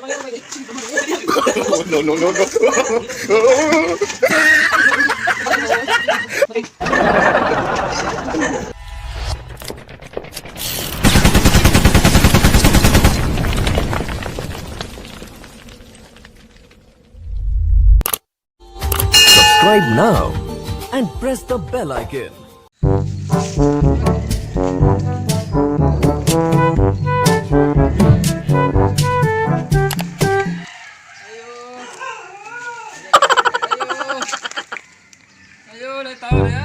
No, no, no, no. Subscribe now and press the bell icon. Ayo, na tao na.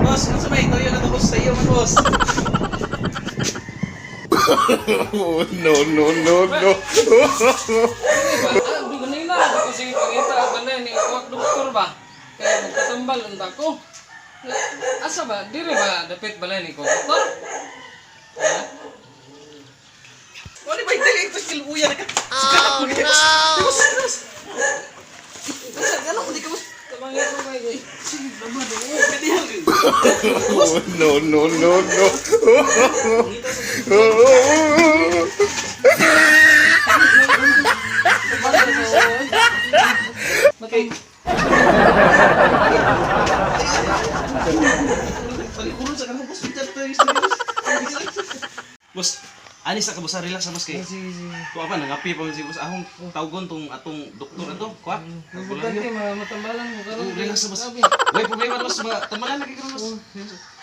Boss, ano sa may tayo na boss sa iyo man boss. Oh, no, no, no, no. Di kanina ako sige pangita balay ni uwak doktor ba. Kaya magpatambal unta ko. Asa ba? Diri ba dapit balay ni ko doktor? Ha? Wala ba dili ito kilbuya na ka. Oh no. Boss, boss. Ano ko di ka boss? Tabangin ko kay Sige, lama do. Kadihan. Oh, no, no, no, no. Matay. Pagkurun sa kanang boss, bitar tayo boss. Boss, ani sa ka boss, relax sa boss kay. Sige, sige. Kuha pa nangapi pa man si boss ahong tawgon tong atong doktor ato, kuha. Importante mga matambalan ko karon. Relax sa boss. Grabe. Way problema boss, mga tambalan lagi karon boss.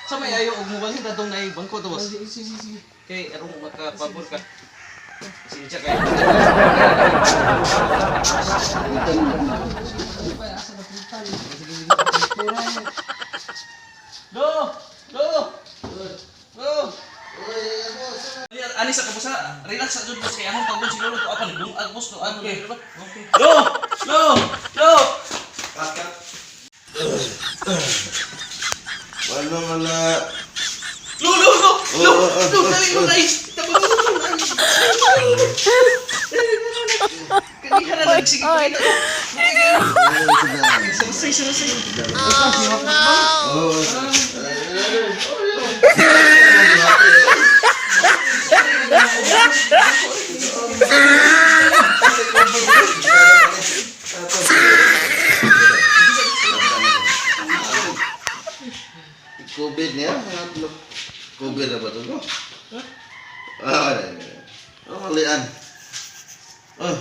Sa may ayo og mobalhin atong naay bangko to boss. Sige, sige, sige. Kay arong makapabor ka. Pasensya kayo. Pa asa na punta. Pera. Do! Do! Do! Ani sa kabusa, relax sa jud boss kay ahong tawgon si Lolo to apan bungag boss to ano okay. Okay. Do! Do! Do! Wala wala. Lo lo lo! Lo! Lo dali lo guys. Tabang lo lo. Kanihan na lang sige ko. Say say say. Oh. COVID niya? COVID na ba ito? Ah, oh, malian. Oh,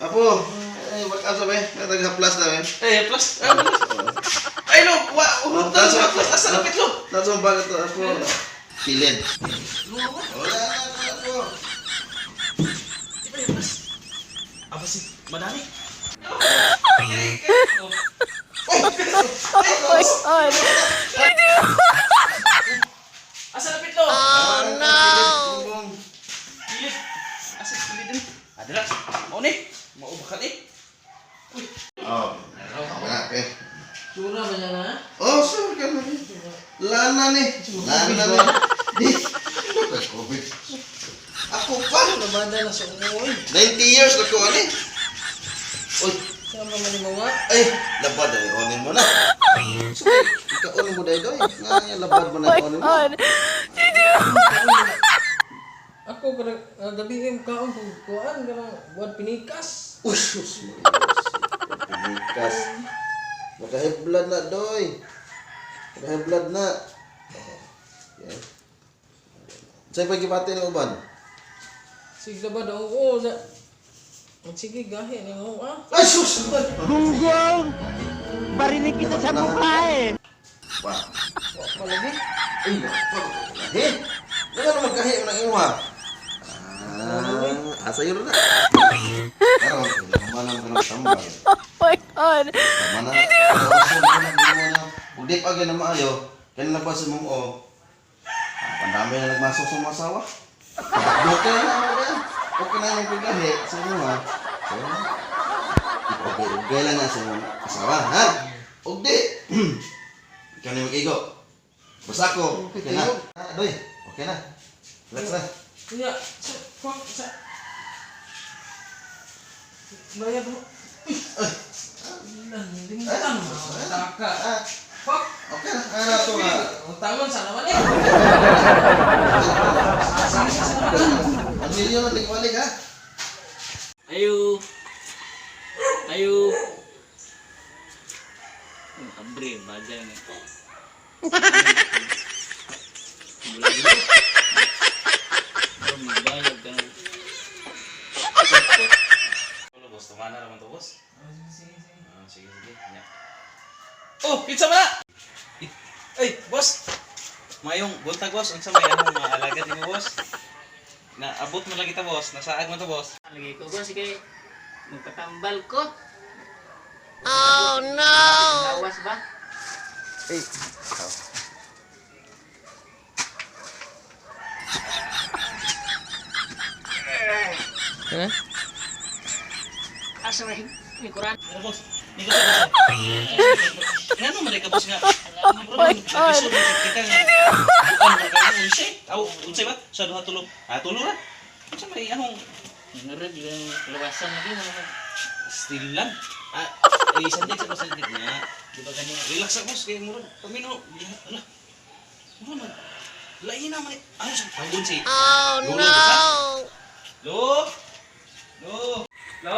apo, eh, wag ka sabi, nagha-plus na eh. Eh plus. Ah, plus. Ay lo, wa oh, plus asa lapit lo. Nasa ang bagat to, apo. Kilid. Wala na, apo. Di ba yung plus? Aba si madami. Asa lapit lo? Oh, no! Kilid. Asa kilid din? Adala. Mao ni. Mao ba ka ni? Oh, okay. Sura ba niya na? Oh, sure ka na. Lana ni. Lana ni. Di. COVID. Ako pa. Labada na sa umoy. 90 years na ko ani. Uy, Sama man ni mga. ay, labad ay onin mo na. Ikaon mo dahil doy. Nga, labad mo na onin mo. Ako kanang gabi eh kaon kung kuan kanang buwan pinikas. Uy, sus. Pinikas. Maka-high blood na, doy. Maka-high blood na. Okay. Sa'yo pagkipati ng uban? Sige ba daw oo sa Sige gahi ni mo ah. Ay, sus! Gunggong! Barinig kita sa mukha eh! Pa. Wa pa lagi. Ay, he? Nga naman kahi mo ng imuha. Ah, asa yun na. Karon, tama na ng tambal. Oh my God. Tama na. Udi pa na maayo. Kaya na pa sa mong o. Ah, pandami na nagmasok sa mga asawa. Okay na na yan. Okay na yung pagkahi sa imuha. So, ipagay-ugay lang na sa imong asawa, ha? Ugdi! Ikaw na yung mag-igo. Basta ako, okay na. Ah, Doy, okay na. Relax na. Kuya, sa kuan sa bayad mo. Uy. Lingtan mo. Taka. Ah, Fuck. Okay na, ano to nga. Tangon sa naman eh. 1 million na tigwalik ha. Ayo. Ayo. Abre, bagay nga. Magbayag ka na. Ano boss, tumana naman to boss. Ah, sige, sige. Nya. Oh, pizza ba na? Ay, boss. Mayong buntag boss, unsa may among mga alagad nimo boss? Naabot mo lang kita boss, nasaag mo to boss. Lagi ko boss, kay magpatambal ko. Oh no! Lawas ba? Eh. Ha? Asa may may kuran? Ano boss? Ni ko boss. Ngano man ka boss nga? Oh my God. Kita nga. Ano ka unsay? Aw, unsay ba? Sa duha tulo. Ah, tulo ra. Unsa may among Nurag yung lawasan lagi mo. still lang. Ah, ay sandig sa boss sandig na. Di ba gani? Relax sa boss kay murag pamino. Ala. Murag man. Lain na man. Ano sa tawgon si? Oh no. Lo. Lo. Lo.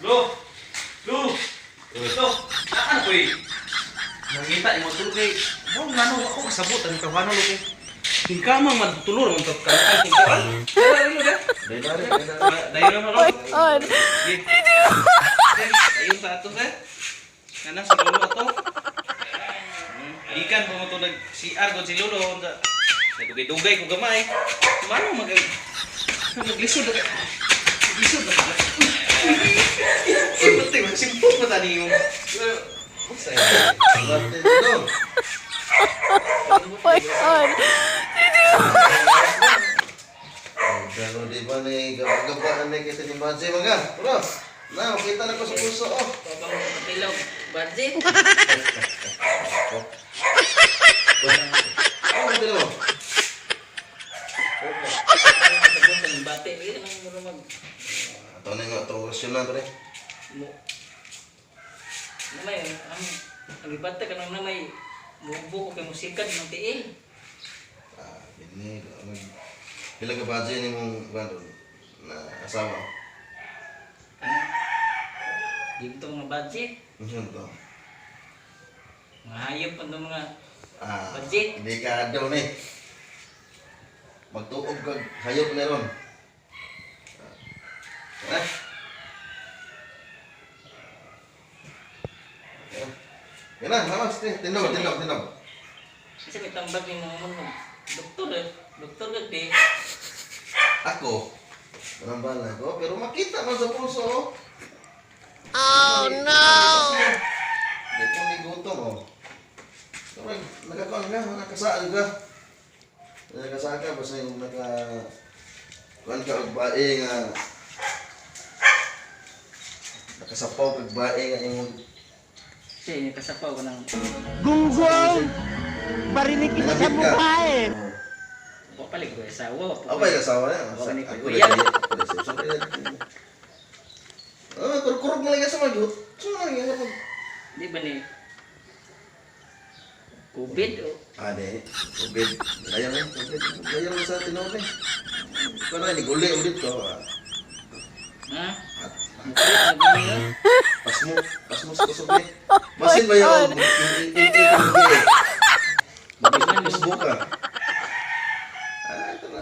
Lo. Lo. Lo. Ano ko eh? Nangita imo tulo kay mo ngano ako kasabot ang tawhano lo kay. Tingkamang man tulo man to ka. Ay tingkaman. Dai Dai dai dai. Dai na ro. God. Ayun sa ato sir. Nana si Lolo ato. Ikan pa mo to nag CR kon si Lolo unsa. Nagdugay-dugay ko gamay. Mano mag maglisod ka. Maglisod ka. Eh, pati magsimpok pa tani yung. Usa. Swerte dong. Oh my God. Pero di ba ni gaba-gaba ni kita ni Bansi mga? Bro. Na, kita na ko sa puso oh. Babang matilog. Budget. Oh, dili mo. Bate, eh, anong mura mag... Ato na nga to orasyon na pre. Mo. Namay, ang ibata ka nang namay, mubo ko kay musikad ng tiil. Ah, ini pila ka budget ni mong kuan na asawa. Ano? Dito mga budget, Unsa to? mga hayop pa itong mga Ah, Budget. Hindi ka daw ni. Magtuog kag hayop na ron. Ah. Eh? Yan na, namas, tinog, tinog, tinog. Kasi may tambag yung mga mga doktor eh. Doktor ka di. Ako, walang bala ko, pero makita man sa puso, oh. Oh, no! Di ko ni gutom, oh. Pero nagkakuan ka, nakasaan ka. Nakasaan ka, basta yung naka... Kuan ka og bae nga... Nakasapaw kag bae nga imong... Kasi kasapaw ko ng Gunggong! Barinig kita sa Nangabit ka. mukha eh! Oh. papalig ko asawa. Ako pa asawa niya. Ako ni Ako Kuya. na Ah, kurog mo lang sa mga So, lang yan. Di ba ni COVID oh. Ah, di. Tubig. Layan lang. Tubig. Layan lang sa tinuod eh. Ikaw na, niguli ulit to. Ah. Ha? At Mukulit na gano'n. pasmo. Pasmo sa kusog eh. Basin ba yun? Pasmo ka. Ah, ito na.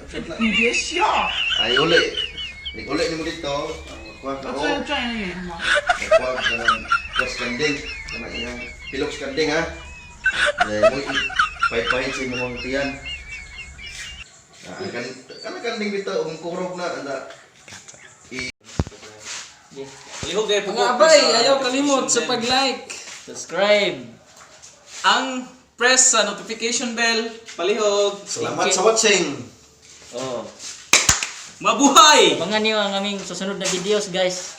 Ito na. Ay, uli. Niguli ni mo dito. Kuha ka o. Kuha ka ng cross kanding. Kana iyang pilox kanding ha. Eh, mo paypay sa imong tiyan. Ah, kan kana kanding dito ang kurog na anda. Lihog dai Mga abay, ayaw kalimot sa pag-like. Subscribe. Ang press sa notification bell. Palihog. Salamat sa watching. Oh. Mabuhay! Abangan niyo ang aming susunod na videos, guys.